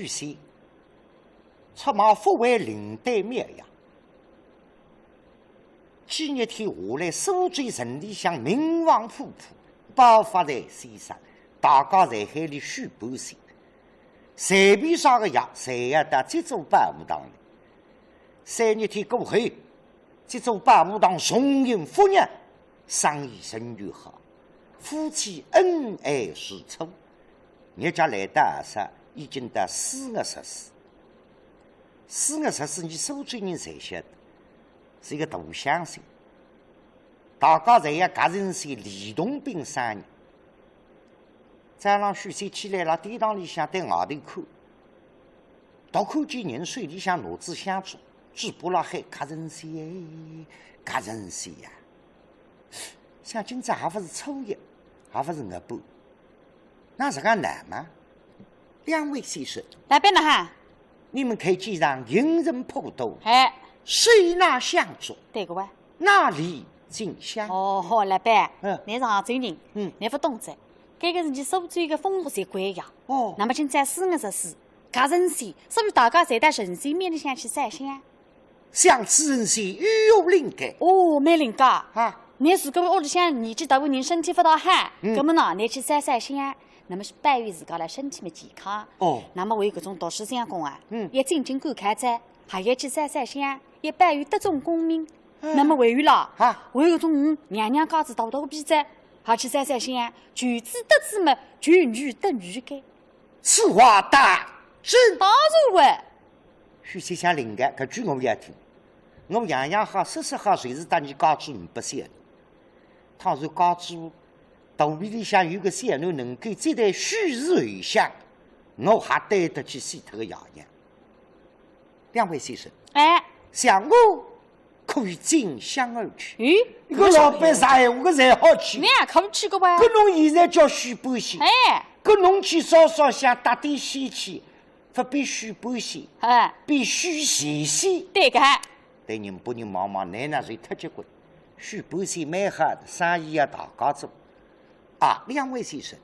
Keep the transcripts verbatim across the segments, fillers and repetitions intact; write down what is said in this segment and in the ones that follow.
许仙，出卖勿为灵丹妙药。几日天下来，苏州城里向名望普普，包发财先生，大家侪喊俚许半仙。随便啥个药，侪要到这座宝和堂来。三日天过后，这座宝和堂重现福源，生意仍旧好，夫妻恩爱如初。 日脚来到阿啥，已经到四月十四。四月十四，伲苏州人侪晓得，是一个大乡心。大家侪要轧人先，连同并商人。早浪许仙起来，辣店堂里向对外头看，独看见人手里向拿仔香烛，嘴巴辣喊：轧人先哎，轧人先呀！想今朝还勿是初一，还勿是月半， 哪实梗闹吗？两位先生，老板哪哈？你们看街上行人颇多，哎，谁拿香烛？对个哇。哪里进香？哦，老板，嗯，倷是杭州人，嗯，倷勿懂哉，搿个是伲苏州个风俗习惯呀。哦，那么今朝四月十四，轧人先，所以大家侪到神仙庙里向去烧香。 想此人是有灵感。哦，蛮灵个。啊，倷自家屋里向年纪大个人身体勿大好，嗯，葛么呢，倷去烧烧香，那么是保佑自家个身体么健康。哦，那么还有搿种读书相公啊，嗯，要进京赶考哉，还要去烧烧香，要保佑得中功名。嗯，那么还有啦，啊，还有搿种，嗯，娘娘家子大肚皮哉，还去烧烧香，求子得子么，求女得女个。 此话当真？当然喂。许仙想灵个，搿句我也听。我样样好，事事好，就是搭伲家主婆勿晓得。倘若家主婆肚皮里向有个小囡能够接待许氏回乡，我还对得起死脱个爷娘。 两位先生，哎，想我可以进香而去。咦，搿个老板啥闲话，搿才好去。倷也可以去个哇。搿侬现在叫许半仙，哎，搿侬去烧烧香，搭点仙气，勿比许半仙，哎，比许仙仙。对个。对宁波人望望，倷哪就忒结棍。许半仙蛮好个，生意也大家做。啊，两位先生，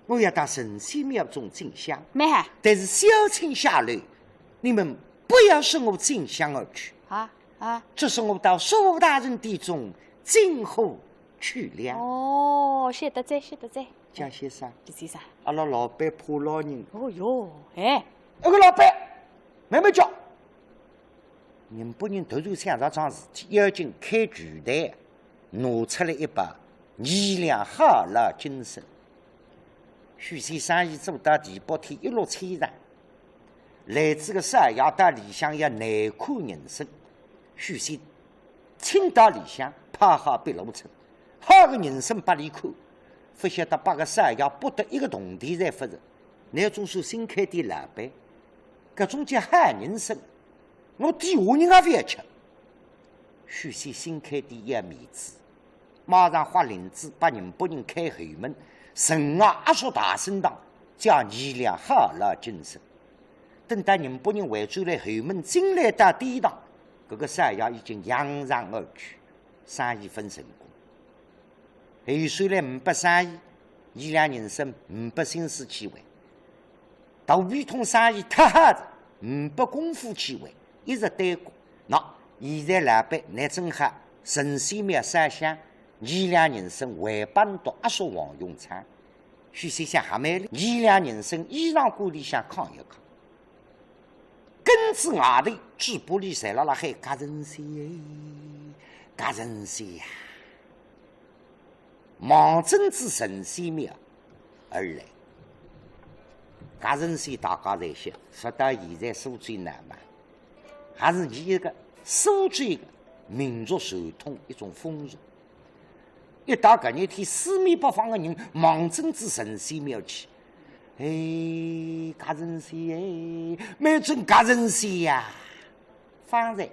我要到神仙庙中进香，蛮好。但是小青下楼，你们不要随我进香而去。啊，啊。这是我到苏大人店中进货去了。哦，晓得哉，晓得哉。江先生，李先生。阿拉老板怕老人。哦哟，哎。搿个老板，慢慢叫。宁波人突然想着桩事体，要紧开柜台，拿出来一把 二两好老金子。许仙生意做到第八天，一落千丈，来仔个少爷到里向要难看人参。许仙请到里向，拍好笔录称，好个人参拨俚看，勿晓得拨个少爷拨得一个铜钿侪勿值。倷总算新开店老板，搿种叫好人参，我底下人也勿要吃。许仙新开店要面子， 马上豁翎子拨宁波人开后门，城外阿叔大生堂，叫二两好老金子。等到宁波人回转来后门进来到店堂，搿个少爷已经扬长而去，生意勿成功。后首来呒不生意，二两人参呒不心思去还。 肚皮痛生意忒好哉，呒不功夫去还，一直耽搁。喏，现在老板倷正好，神仙庙烧香，二两人参还拨倷阿叔王永昌。许仙想还蛮灵，二两人参衣裳柜里向囥一囥，跟仔外头嘴巴里侪辣辣喊：轧人先，轧人先呀！ 望准仔神仙庙而来。轧人先大家侪晓得，直到现在苏州闹嘛，还是伲一个苏州个民族传统一种风俗。一到搿日天，四面八方个人望准仔神仙庙去。哎，轧人先哎，蛮准轧人先呀！ 方才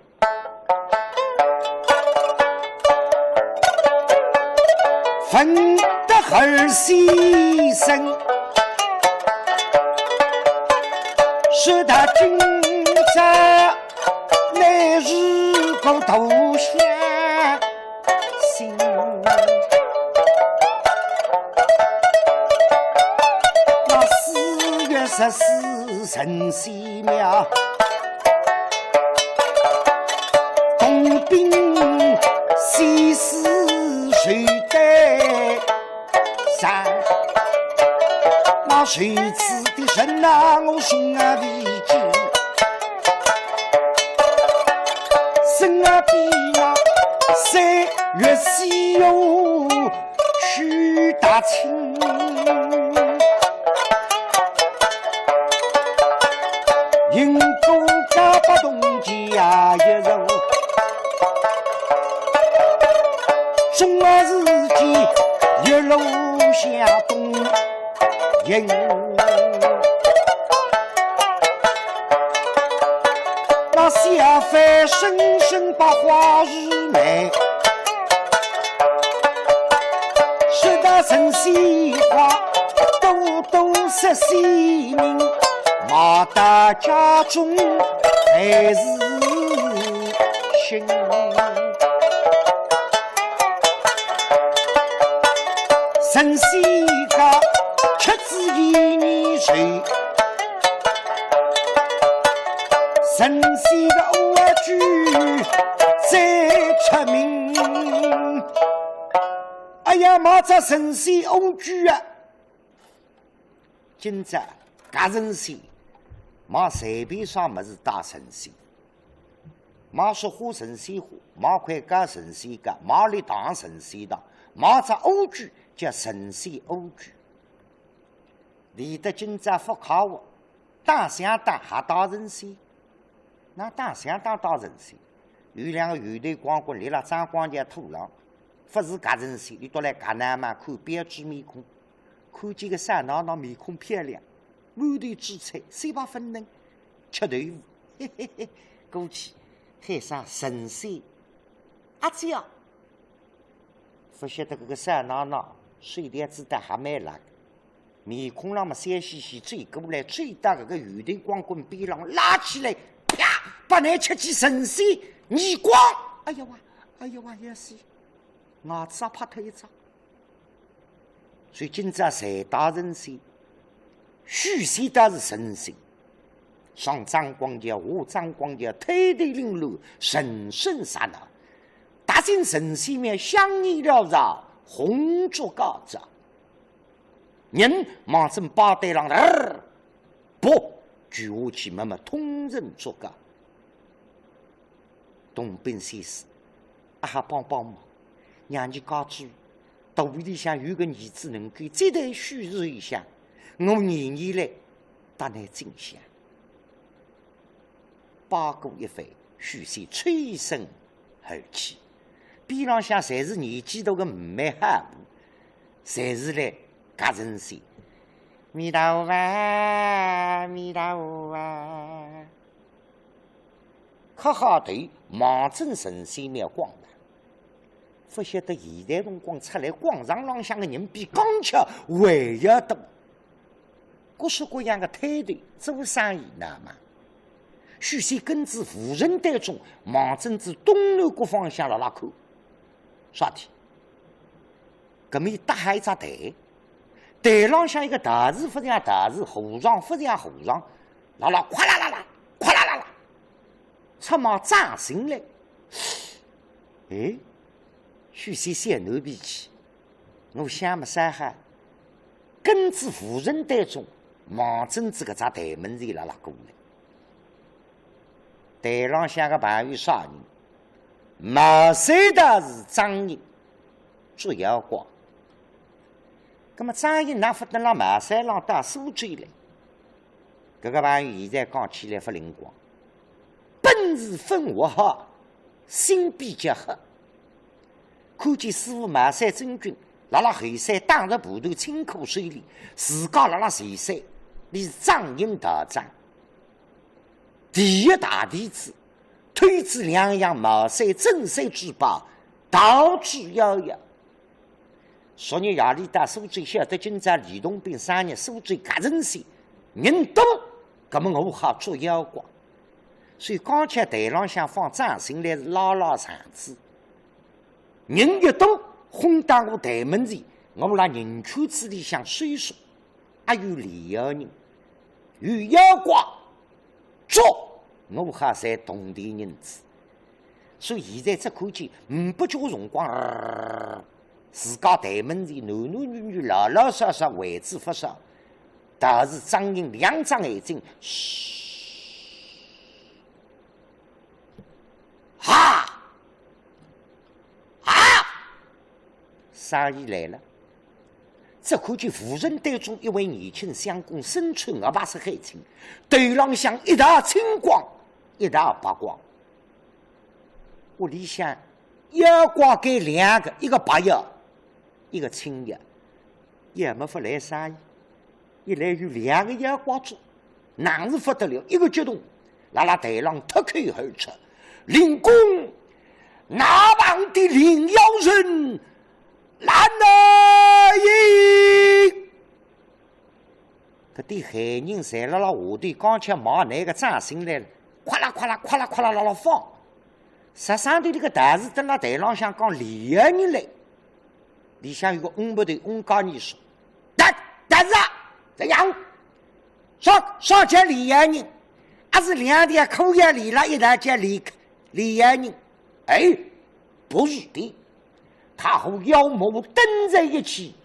闻得二先生，说道今朝乃是个大喜信。那四月十四神仙庙，东边西施谁在上？那谁知的人啊，我心啊未知。身啊比那三月西哟，许大清。 银鼓加把铜钿呀一路，总而是一路向东行。那小販声声把花儿卖，说道神仙话，多多说仙人。 马到家中还是行。神仙家吃仔一年寿，神仙的恶举再出名。哎呀，卖仔神仙恶举啊！ 今朝轧神仙，卖随便啥物事带神仙，卖说花神仙花，卖块糕神仙糕，卖粒糖神仙糖，卖只恶举叫神仙恶举。连得今朝勿靠我，打相打还带神仙。 那打相打带神仙，有两个油头光棍立辣张光桥土浪，勿是轧神仙，伊倒来轧㑚嘛，看标致面孔，看见个少奶奶面孔漂亮，满头珠翠，雪白粉嫩，吃豆腐，嘿嘿嘿，过去喊声神仙，阿姐啊，勿晓得搿个少奶奶手里子得还蛮辣个。 面孔浪么笑嘻嘻，走过来，走到搿个油头光棍边浪，拉起来，啪，拨伊吃记神仙耳光。哎呀哇，哎呀哇，要死，牙齿也拍脱一只。所以今朝谁带神仙？许仙倒是神仙，上张光桥，下张光桥，推头领路，神神煞煞，踏进神仙庙，香烟缭绕，红烛高照。 人望准吧台浪，呃，啵，举下去，慢慢通人足个。东宾先生，阿好帮帮忙，让伲家主肚皮里向有个儿子能够接待许仙一下，我年年来搭伊进香。 拜过一番，许仙抽身而去。边浪向侪是年纪大个呒没好婆，侪是来轧神仙。弥陀佛啊，弥陀佛啊！磕好头，望准神仙庙广场。勿晓得现在辰光出来广场浪向个人比刚巧还要多。 各式各样个摊头做生意，那么许仙跟仔无人队中，望准仔东南角方向辣辣看。啥体？搿面搭好一只台，台浪向一个道士勿像道士，和尚勿像和尚，辣辣哗啦啦啦，哗啦啦啦，出马掌心来。哎，许仙小囡脾气， 我想么啥哈，跟仔无人队中，望准仔搿只台门前辣辣过来。台浪向个朋友啥人？茅山道士张英，捉妖怪。葛么张英哪勿登辣茅山浪到苏州来？搿个朋友现在讲起来勿灵光。本是粉滑好，心比较黑。 看见师傅茅山真君辣辣后山打着蒲团青稞手里，自家辣辣前山，伊是掌印道长。第一大弟子，推仔两样茅山镇山之宝，道具妖药。昨日夜里到苏州，晓得今朝吕洞宾生日，苏州轧神仙，人多，葛么我好捉妖怪。所以刚才台浪向放掌心来是拉拉场子。 人越多，混到我台门前，我辣人圈子里向收缩，还有礼仪人。有妖怪捉，我还赚铜钿银子。所以现在只看见呒不几个辰光，呃，自家台门前男男女女老老少少为之发烧，但是张英两只眼睛，嘘，哈，啊，生意来了。 只看见无人队中一位年轻相公，身穿银白色海青，头浪向一道青光，一道白光。屋里向妖怪该两个，一个白妖，一个青妖，也没法来生意。一来有两个妖怪做， 那是不得了，一个激动，辣辣台浪脱口而出：灵公，那旁的灵妖人来了耶！搿点闲人侪辣辣下头刚刚买那个掌心来了，哗啦哗啦哗啦哗啦辣辣放。实上头里个道士蹲辣台浪向讲灵妖人来，里向有个翁八头翁家二叔，道，道士啊，怎样？ 啥，啥叫灵妖人？阿是两条裤腰连了一道叫灵，灵妖人？哎，不是的，他和妖魔登在一起，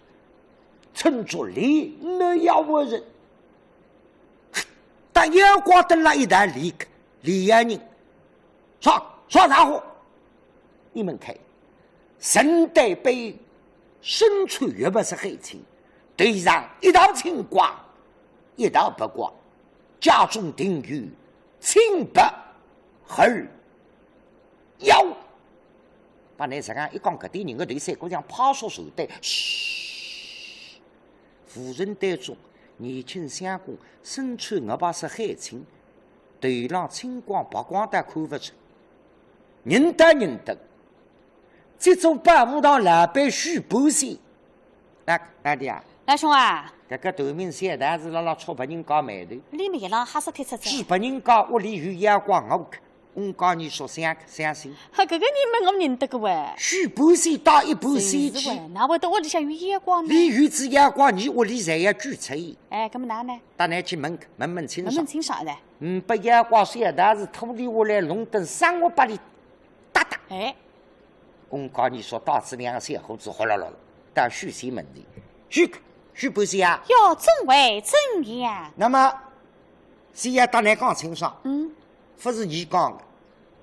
称作灵魔妖二人。搭妖怪登了一道灵，灵妖人，啥，啥家伙？你们看， 身带背，身穿月白色海青，头上一道青光，一道白光，家中定有青白二妖。把那实梗一讲，搿点人个头三个像怕煞手的，嘘。无人队中，年轻相公，身穿银白色海青，头浪青光白光倒看勿出，认得认得。 这座保和堂老板许半仙。那，那的啊，老兄啊，搿个头名小道士辣辣触别人家霉头。里面一浪哈斯贴出去。许别人家屋里有妖怪，我看，我讲你说相，相信。哈，搿个人么我认得个喂。许半仙搭一半仙气。是喂，哪会得屋里向有妖怪呢？里有只妖怪，你屋里侪要举出伊。哎，搿么哪呢？到哪去问，问问清爽。问问清爽的。嗯，拨妖怪小道士拖里下来，弄顿生活拨伊搭搭。哎。 我讲你说，到仔两个小伙子哗啦啦，到许仙门前，许，许半仙啊。哟，众位怎样？那么，先要搭倷讲清爽，嗯。勿是你讲的，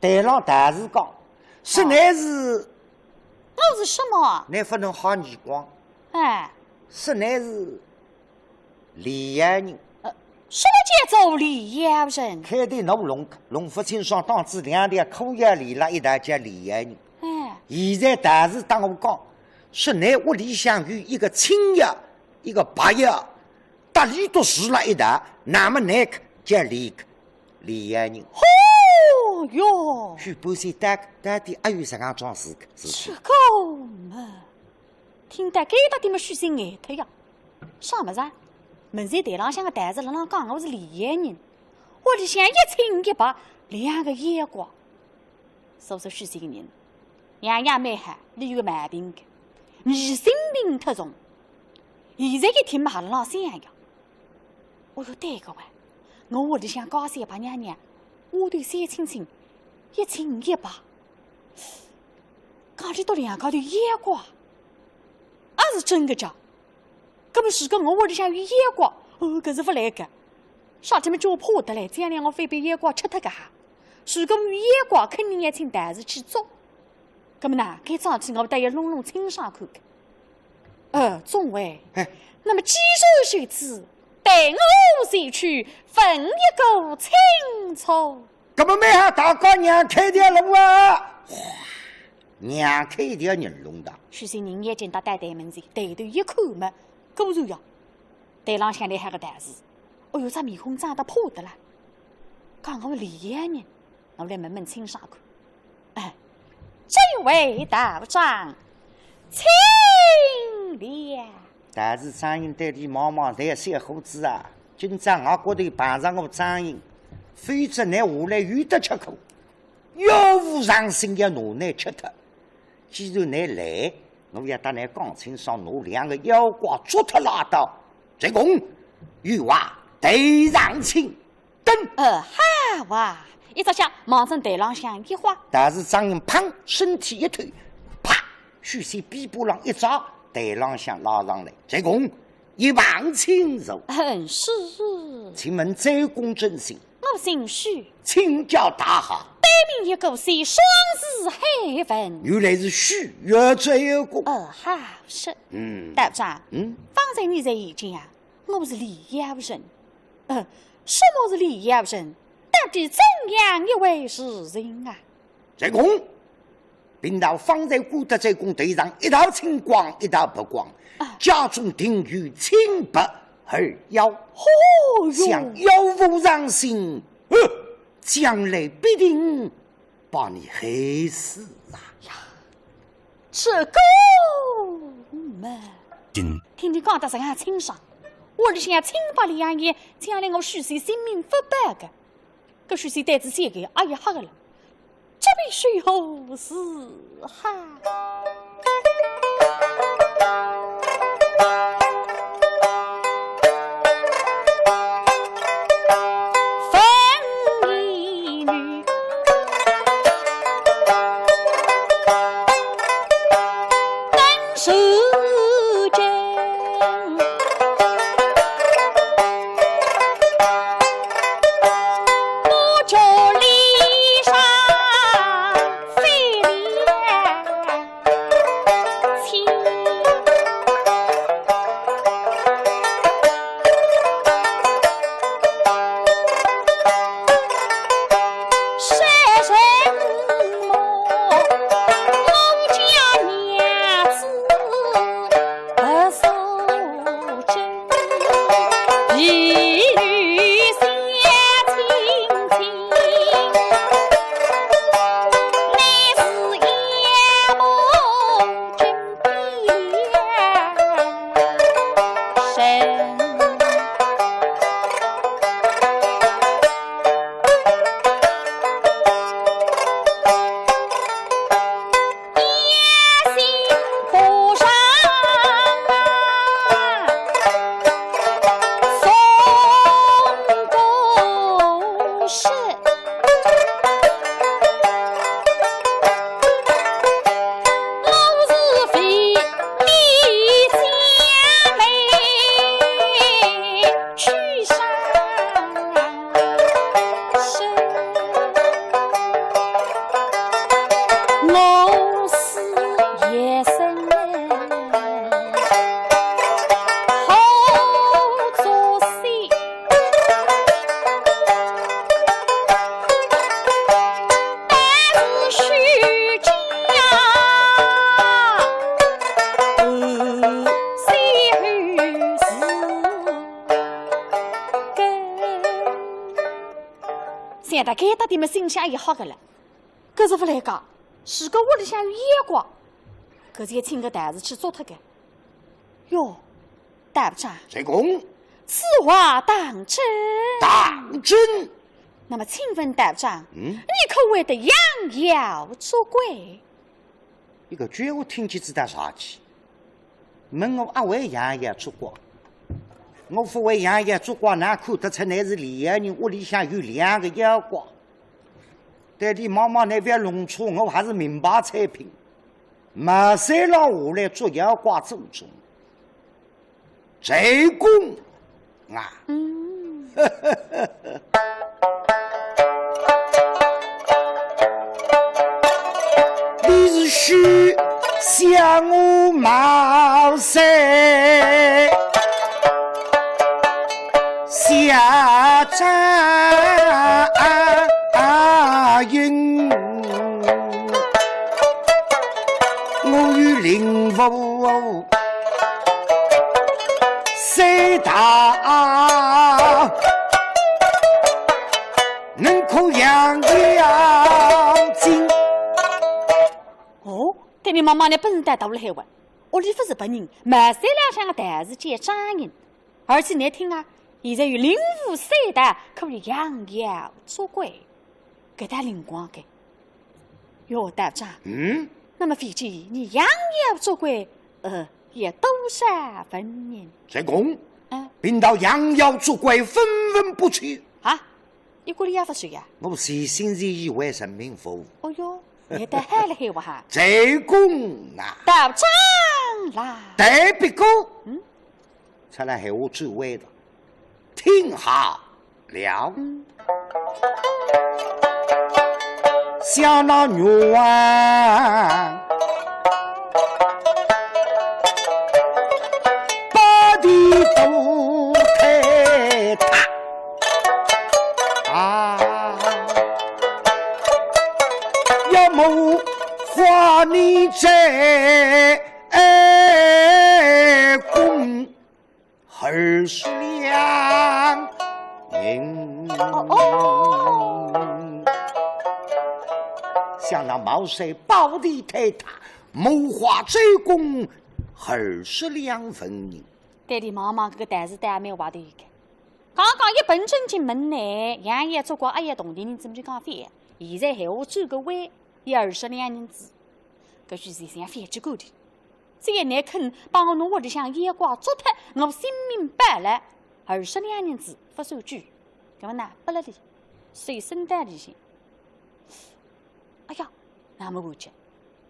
台浪道士讲，说倷是，我是什么？倷勿能瞎耳光。哎。说倷是 灵妖人。呃，什么叫做灵妖人？开头我弄，弄勿清爽，当仔两条裤腰连了一道叫灵妖人。哎。现在道士搭我讲，说倷屋里向有一个青妖，一个白妖，搭俚笃住了一道，那么倷叫灵，灵妖人。哦哟。许半仙到，到底阿有实梗桩事，事体？这个嘛， 听得该搭点么许仙呆脱呀。啥物事啊？门前台浪向个道士辣浪讲我是灵妖人，屋里向一青一白两个妖怪。所以说许仙个人，样样蛮好，俚有个毛病个，疑心病忒重。现在一听嘛，还辣浪想呀。 哦哟，对个喂，我屋里向家小白娘娘，丫头小青青，一青一白，讲俚笃两家头妖怪，阿是真个假？搿么如果我屋里向有妖怪，哦，搿是勿来个。啥体么叫我怕得来，将来我非被妖怪吃脱个哈。如果有妖怪，肯定要请道士去捉。 搿么呢，该桩事体我倒要弄弄清爽看看。呃，众位，哎。那么既然如此，待我前去问一个清楚。搿么蛮好，大家让开条路啊！哗，让开一条人龙道。许仙人也见到台台门前，抬头一看嘛，果然呀，台浪向立好个道士。哦哟，这面孔涨得怕得了。讲我灵妖人，我来问问清爽看。 哎，这位道长，请了。道士张英对俚望望，小伙子啊，今朝我骨头碰着我张英，否则倷下来有得吃苦，药物上身要拿倷吃脱。既然倷来，我要搭倷讲清爽，拿两个妖怪捉脱拉倒。陈公，有话台上请。 等。呃，好啊！一只脚望准台浪向一滑，但是张英砰，身体一推，啪，许仙臂膊浪一抓，台浪向拉上来。周公，一旁请坐。嗯，是。请问周公尊姓？我姓许。请教大号。单名一个许，双字海文。原来是许越周公。呃，好，是。嗯。道长，嗯？方才你在言讲，我是李妖人。 呃，什么是李妖人？到底怎样一回事情啊？周公，贫道方才觉得周公头上一道青光，一道白光，啊。家中定有青白二妖，哦哟。想妖物上身，呃，将来必定 把你害死啊！呀，这个嘛，嗯。听你讲得实梗清爽，屋里向青白两样，将来我许仙性命勿保个。搿许仙对仔三个阿爷吓个了，这便如何是好？ 想到该搭点么，心里向也吓个了。搿是勿来讲，如果屋里向有妖怪，搿就请个道士去捉脱个。哟，道长。周公。此话当真？当真。那么请问道长，嗯？你可会得养妖捉鬼？ 伊搿句闲话听见仔倒啥气？问我阿会养妖捉怪？我勿会养妖捉怪，哪看得出倷是厉害人，屋里向有两个妖怪。对俚妈妈倷覅弄错，我还是名牌采萍。茅山浪下来捉妖怪祖宗。 周公啊。嗯。你是许仙我茅山下张印，我与灵符 三大能可养妖精。哦，搿俚妈妈呢，本事倒大了海哇，屋里勿是别人，茅山浪向个道士叫张印，而且倷听啊，现在有灵符三大可以养妖捉鬼，搿搭灵光个。 哟，道长。嗯？那么费姐，你养妖捉鬼，呃，要多少文银？周公，嗯。贫道杨耀捉怪，分文不取。啊？一个钿也勿收呀？我全心全意为人民服务。哦哟，倷倒好了海哇哈。周公啊。道长啦。对不过，嗯？出来闲话转弯的，听好了。嗯。想那女王，八地都坍塌啊，要么花你这公 二十两银。哦哦。想那茅塞八地坍塌，谋划周公二十两纹银。对俚望望，搿个道士倒也蛮滑头个。刚刚一本正经问呢，杨耀捉怪阿要铜钿银子，呒没讲翻，现在闲话转个弯，要二十两银子。 搿句闲话像反击过的。只要倷肯帮我拿屋里向妖怪捉脱，我性命保了，二十两银子勿收取。搿么呢，拨了俚，随身带里向。哎呀，那么完结，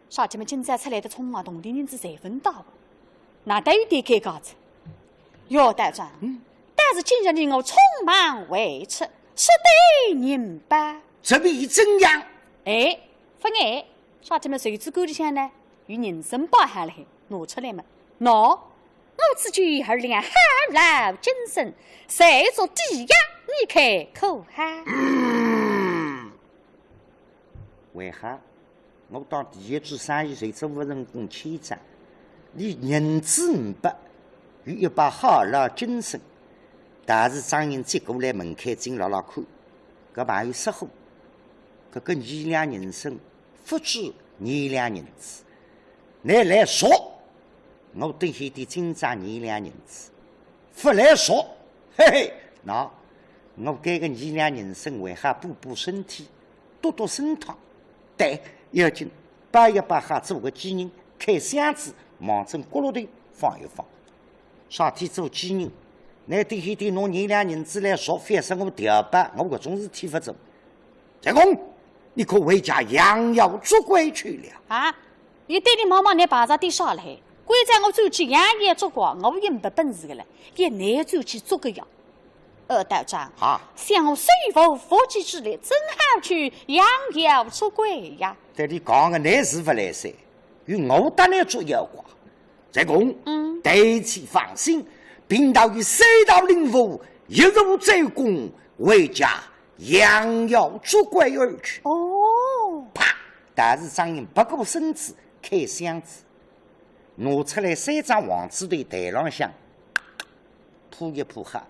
啥体么今朝出来得匆忙，铜钿银子侪分到了，那倒有点尴尬哉。哟，道长，嗯。但是今日你我匆忙外出，实在人吧？这便怎样？哎，勿碍， 啥体么袖子管里向呢，有人参摆好了，拿出来么。喏，我此去二两好老金参，暂作抵押，你看可好？嗯，为何？我当第一桩生意就做勿成功欠账，你银子呒不，有一把好老金参，道士张英接过来门槛进牢牢看，搿朋友识货，搿个二两银参 勿止二两银子，倷来赎，我等歇点进账二两银子，勿来赎，嘿嘿，喏，我搿个二两银参为好补补身体，驮驮参汤。对，要紧，摆一摆好做个几人，开箱子，望准角落头放一放。 啥体做几人，倷等歇点拿二两银子来赎，反说我调包，我搿种事体勿做。周公，你可回家养妖捉怪去了？啊，倷对俚望望，倷碰着点啥了嘿？关照我转去养妖捉怪，我也呒不本事个了，也倷转去捉个呀。呃，道长，啊。想我虽无佛技之力，怎好去养妖捉怪呀？对俚讲个，倷是勿来三，有我搭倷捉妖怪。 周公，嗯。对此放心，贫道与三道灵符，一路周公回家养妖捉怪而去。哦。啪，道士张英背过身子，开箱子，拿出来三张黄纸头台浪向铺一铺好，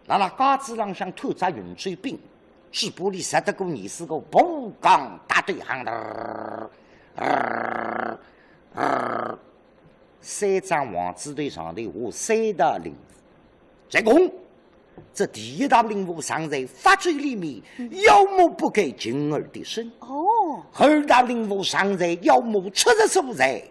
辣辣架子浪向摊只圆周柄，嘴巴里塞得过廿四个步罡大对行的，呃，呃， 三张黄纸头上头画三道灵符。周公，这第一道灵符藏在法咒里面，妖魔不敢近而敌身。哦。二道灵符藏在妖魔出入所在，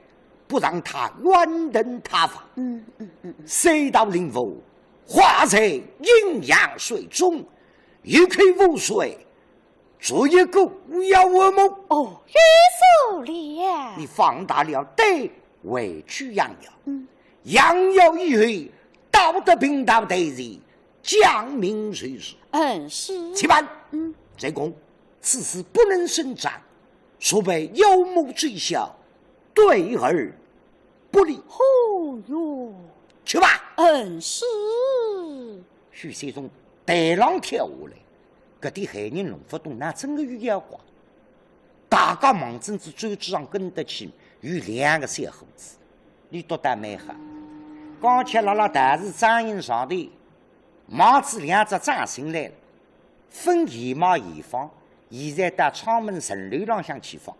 不让他远登他方。嗯，嗯，嗯，嗯。三道灵符化在阴阳水中，一口符水 做一个妖魔。哦，有数了。你放大了，对，回去养妖。嗯。养妖以后，到得贫道台前，讲明就是。嗯，是。且慢。嗯。周公，此事不能声张，若被妖魔知晓，对儿不利。哦哟。去吧。嗯，是。许仙从台浪跳下来， 搿点闲人弄勿懂，哪真个有妖怪？大家望准仔专诸巷跟得去，有两个小伙子，俚笃倒蛮好。刚才辣辣道士张英上头，买仔两只掌心来了，分前买后放，现在到阊门城楼浪向去放。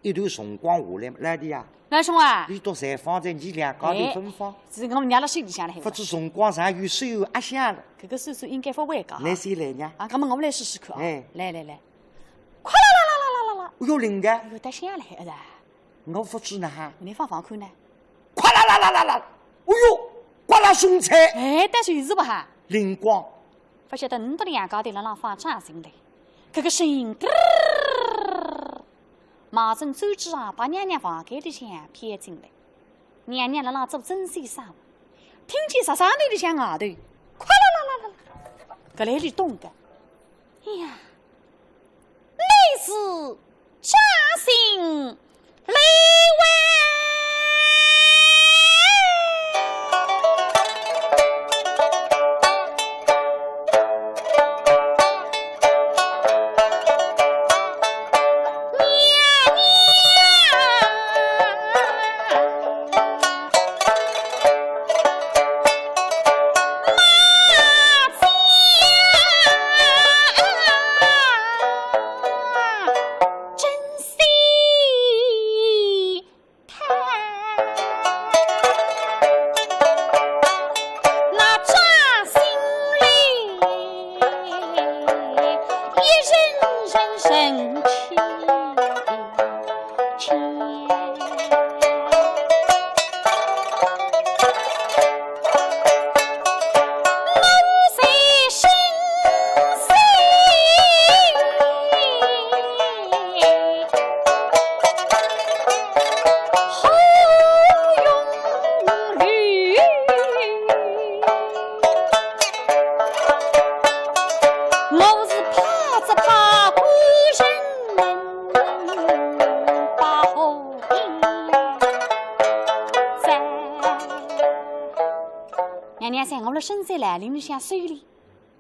一段辰光下来，来的呀。老兄啊。俚笃侪放在倷两家头分放。哎，是我娘辣手里向了，勿知辰光长有手有阿响了。搿个岁数应该勿会个啊。倷先来呀。啊，搿么我来试试看啊。哎。来来来。哗啦啦啦啦啦啦啦。哎哟，灵个。哎哟，得响了，哎呀。我勿知呢哈。倷放放看呢。哗啦啦啦啦啦。哎哟，呱啦搭凶菜。哎，搭凶是勿哈？灵光。勿晓得倷笃两家头辣浪放掌心来，搿个声音，嘚儿，马上走至啊，把娘娘房间里向飘进来。娘娘辣浪做针线生活，听见十三楼里向外头，哗啦啦啦啦啦，搿来里动个，哎呀， 乃是掌心来喂。娘娘，马家珍惜 那掌心里一人人人亲亲。 娘娘想我勒身在兰陵里向修炼，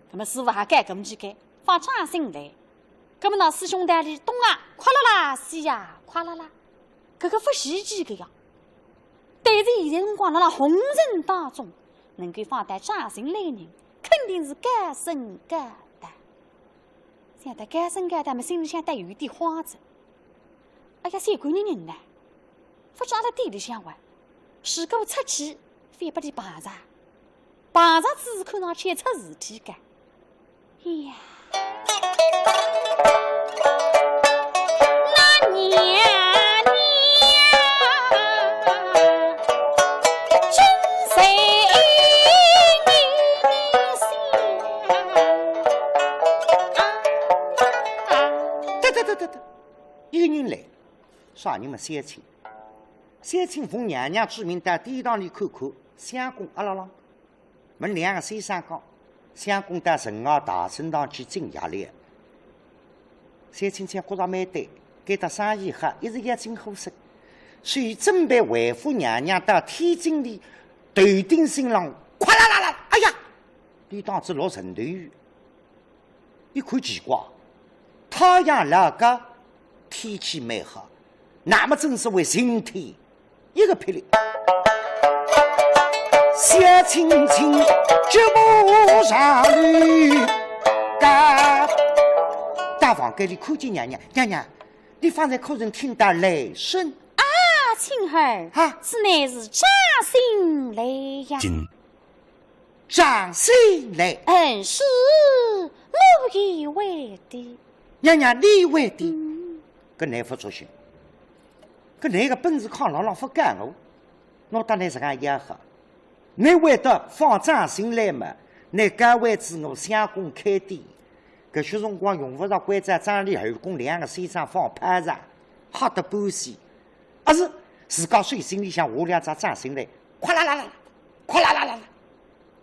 那么师傅还该搿么去该，放掌心来。那么那师兄弟里东啊，哗啦啦，西呀，哗啦啦，搿个勿稀奇个呀。但是现在辰光辣辣红尘当中，能够放得掌心来人，肯定是高僧高道。想到高僧高道嘛，心里向倒有点慌哉。哎呀，小官人人呢？ 勿晓得店里向玩，如果出去，非拨俚碰着，碰着仔看上去出事体个。呀，那娘娘真是心。得得得得得，有人来。 啥人嘛？小青。小青奉娘娘之命到店堂里看看，相公阿勒浪。问两个先生讲，相公到城外大生堂去进学了。小青想觉着蛮对，该搭生意好，一直要进货色，所以准备回复娘娘到天津里头顶新郎，哗啦啦啦，哎呀，俚当仔落阵头雨。 一看奇怪，太阳老高，天气蛮好，那么真是为晴天一个霹雳。小青青脚步上楼高，到房间里看见娘娘，娘娘，你方才可曾听到雷声？啊，青儿，啊，此乃是掌心雷呀。掌心雷。嗯，是，我也会的。娘娘，你会的？嗯。搿倷勿作兴，搿倷个本事看牢牢勿够我，我搭倷实梗要好。倷会得放掌心雷嘛，倷该位子我相公开店，搿歇辰光用勿着关照张丽、二公两个先生放炮仗，吓得半死。 而是自家手心里向下两只掌心雷，哗啦啦啦啦，哗啦啦啦啦，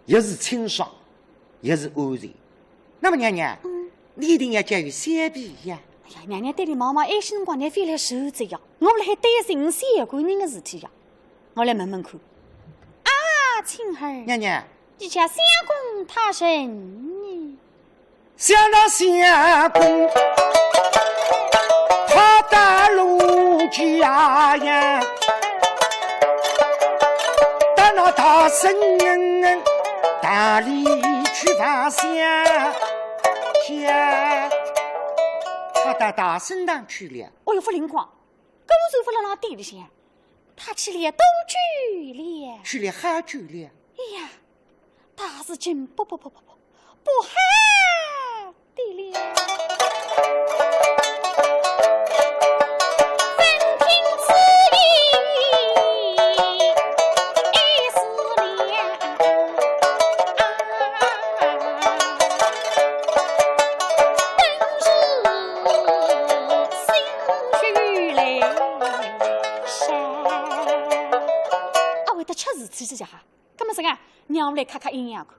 也是清爽，也是安全。那么娘娘，嗯。你一定要叫有小婢呀。哎呀，娘娘对俚望望，哎，歇辰光倷非来受罪呀，我辣海担心小官人个事体呀，我来问问看。啊，青儿。娘娘。你家相公他人呢？ 想到相公，他到路家呀，到那大生堂里去发香去，他到大生堂去了。哦哟，勿灵光，搿么就勿辣辣店里向，他去了多久了？去了好久了。哎呀， 大事情不不不不不不好的了。闻听此言，一时凉。一吃是吃吃哈，搿么这个让我来看看阴阳看。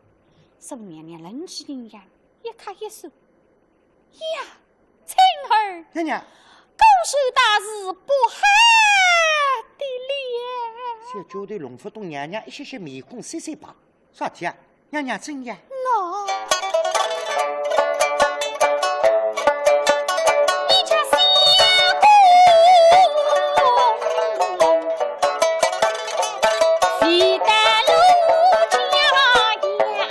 说娘娘冷气阴阳，一看一算，呀，青儿，娘娘，果然大事不好的了。小丫头弄勿懂娘娘一歇歇面孔色色白，啥体啊？娘娘怎样？喏，你家相公非但路家呀。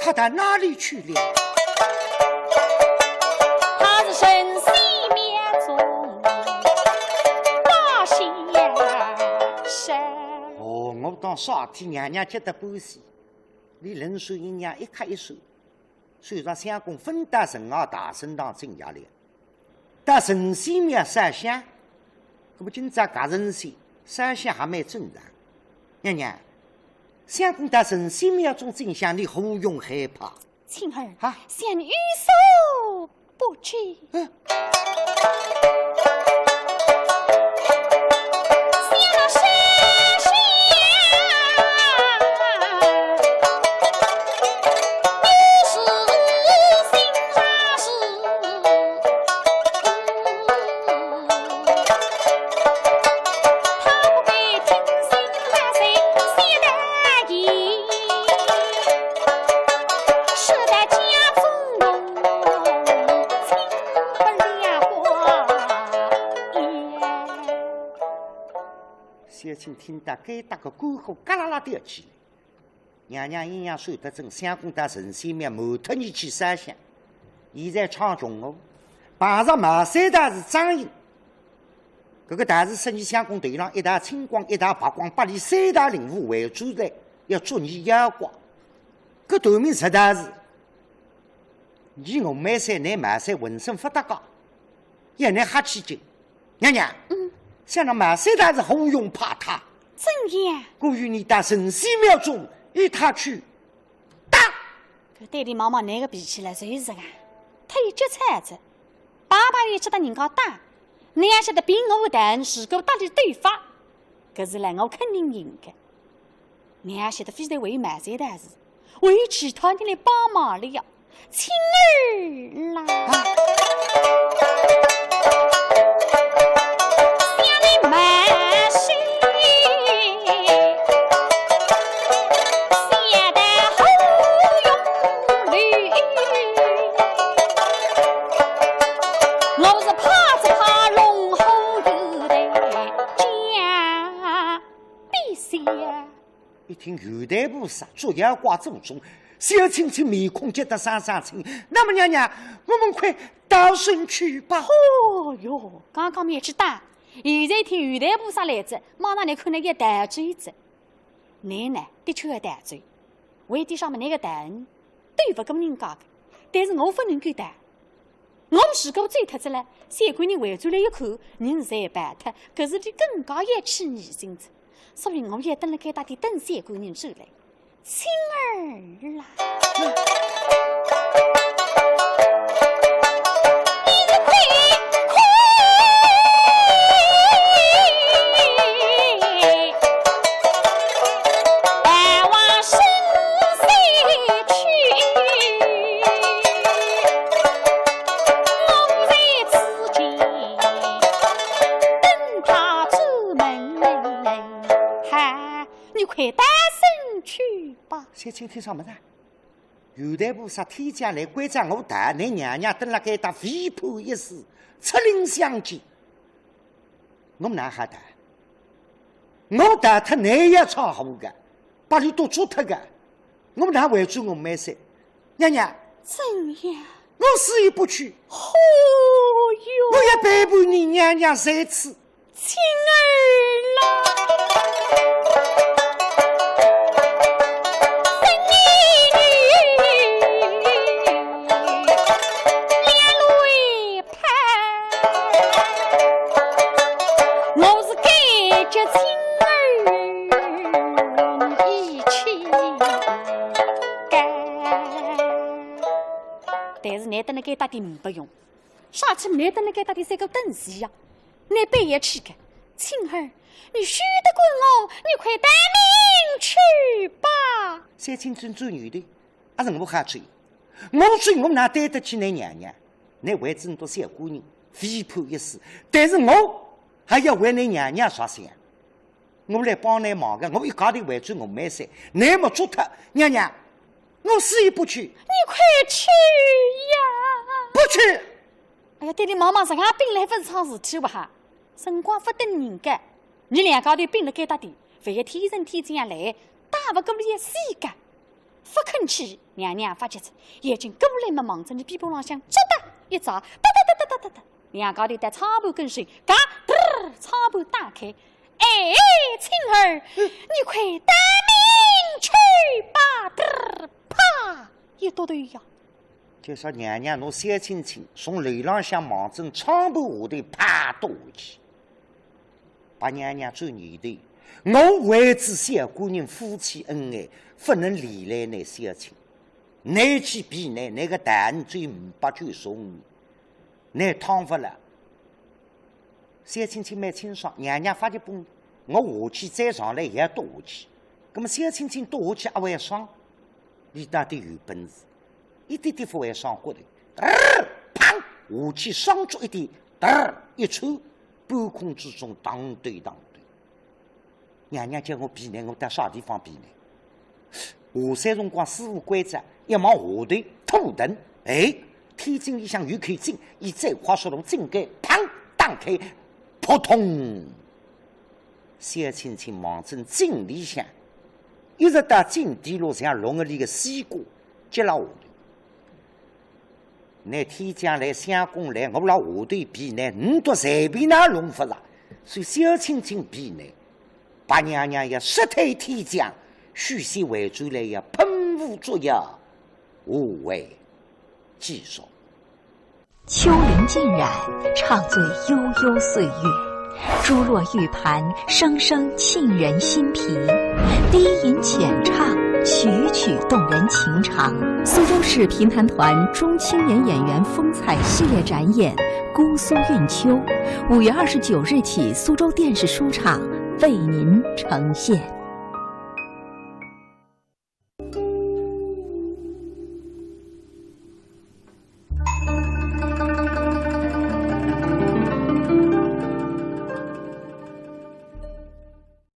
他到哪里去了？他是神仙庙中大仙神。哦，我当啥体娘娘急得半死，伊冷水阴阳一刻一算，算着相公分到城外大生堂进下来。 到神仙庙烧香，搿么今朝轧神仙，烧香还蛮正常。娘娘，相公到神仙庙中进香，你何用害怕？青儿，啊？想你有所不知。嗯。想那神仙 小青听到该搭个官话，嘎啦啦跳起来。 娘娘阴阳算得准，相公到神仙庙瞒脱伊去烧香，现在闯穷祸，碰着茅山道士张英。搿个道士说伊相公头浪一道青光一道白光，拨伊三道灵符还转来，要捉伊妖怪。搿段命实在是，伊我蛮山，乃茅山浑身勿搭界，也乃瞎起劲。 娘娘，嗯。想那茅山道士何用怕他？怎样？我与你到神仙庙中与他去打。搿对俚毛毛倷个脾气来说是啊，忒急躁哉，爸爸也晓得人家打，倷也晓得凭我大人是个打俚斗法，搿是来我肯定赢个。 娘晓得非但为茅山道士，为其他人来帮忙了呀，青儿啦。啊。想你没事，想得好用力，我是怕只怕龙虎有的家。 陛下。一听有台菩萨捉妖怪做主，小青青面孔急得生生青。那么娘娘，我们快逃生去吧。哦哟，刚刚没去打，现在一听有台菩萨来哉，马上来看倷要逃走哉。倷呢，的确要逃走，为点啥么倷个逃呢？ 对勿过人家个，但是我勿能够的。我如果走脱仔了，三个人回转来一看，人侪跑脱，搿是俚更加要起疑心哉。所以我要蹲辣该搭点等三个人出来。青儿啦，你是快快 你快带身去吧。小青听啥么子？有台菩萨天降来关照我的，倷娘娘蹲辣该搭唯恐一事，出令相救。 我们哪哈的？我逃脱倷也闯祸个，拨俚笃捉脱个，我们哪回转我们山？娘娘，怎样？我死也不去，哦哟，我也陪伴你娘娘在此。青儿啦，分你两路我是感激青儿义气干。但是倷蹲辣该搭点呒不用，啥体倷蹲辣该搭点三个等死呀？倷白要去个，青儿，你休得管我，你快带命去吧。”小青青转念头，阿是我好追，我追我哪对得起㑚娘娘？㑚为仔倷笃小官人，为伴一世，但是我还要为㑚娘娘着想。我来帮㑚忙个，我一家头为仔我妹妹，㑚么捉脱，娘娘，我死也不去。你快去呀！不去。哎呀，对俚望望，实梗屏了还勿是桩事体哇哈？辰光勿等人个，伲两家头屏了该搭点，万一天神天将来，打勿过俚也死个。勿肯去，娘娘发急哉，眼睛过来么望仔俚臂膊浪向捉得一抓，哒哒哒哒哒哒哒，两家头到窗户跟首，嘎，嘚儿，窗户打开。哎，青儿，你快带命去吧，嘚儿，啪，一剁头呀。就说娘娘拿小青青从楼浪向望仔窗户下头啪剁下去。白娘娘转念头，我为仔小官人夫妻恩爱，勿能连累㑚小青。㑚去避难，㑚个大恩只有五百九十五年，㑚趟勿了。小青青蛮清爽，娘娘发急本，我下去再上来也要剁下去。那么小青青剁下去阿会爽？俚到底有本事，一点点勿会爽骨头，嘚儿，砰，下去爽足一点，嘚儿一抽，半空之中荡抖荡抖。娘娘叫我避难，我到啥地方避难？下山辰光师傅关照，要望下头土腾。哎，天井里向有口井，伊再快速度井盖砰打开，扑通。小青青望仔井里向，一直到井底落像瓤仔里个西瓜，接牢下头。 㑚天将来，相公来，我辣下头避难，倷笃随便哪弄法啦。所以小青青避难，白娘娘要杀退天将，许仙回转来要喷壶捉妖，下回继续。秋林尽染，唱醉悠悠岁月。 珠落玉盘，声声沁人心脾。低吟浅唱，曲曲动人情长。苏州市评弹团中青年演员风采系列展演《姑苏韵秋》，五月二十九日起苏州电视书场为您呈现。